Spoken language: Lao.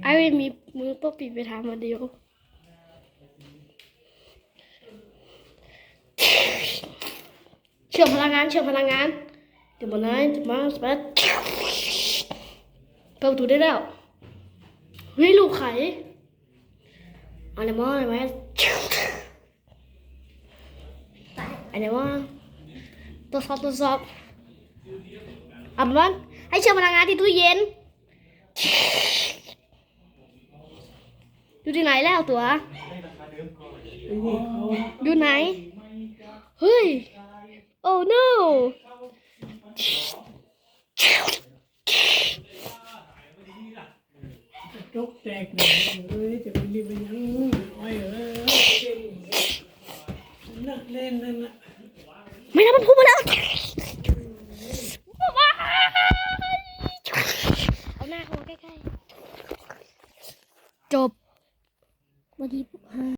ອ້າຍວິນມີມືປົກປິດໄປຖາມມາເດວ. ເຊື່ອມພະລັງງານ ເຊື່ອມພະລັງງານ ເດວບໍ່ໄດ້ມາ ເປີດປະຕູໄດ້ແລ້ວ. ເຮີ້ຍ ລູກໄຂ ອັນນີ້ມາ ອັນນີ້ມາ ອັນນີ້ມາ ທົດສອບ ທົດສອບ ເອົາມັນ ໃຫ້ເຊື່ອມພະລັງງານທີ່ຕູ້ເຢັນ. ຢູ່ທີ່ໄຫນແລ້ວຕົວະ? ຢູ່ໄຫນ? ເຮີ້ຍ ໂອ້ໂນ! ຈົກແຕກເລີຍ ຈະໄປຫຼິ້ນໄປຫຍັງ ອ້ອຍເອີຍ ນັກເລ່ນນັ້ນນະ ແມ່ນແລ້ວ ມັນພຸ່ງມາແລ້ວ. ເອົາໜ້າເຂົ້າມາໃກ້ໆ ຈົບ.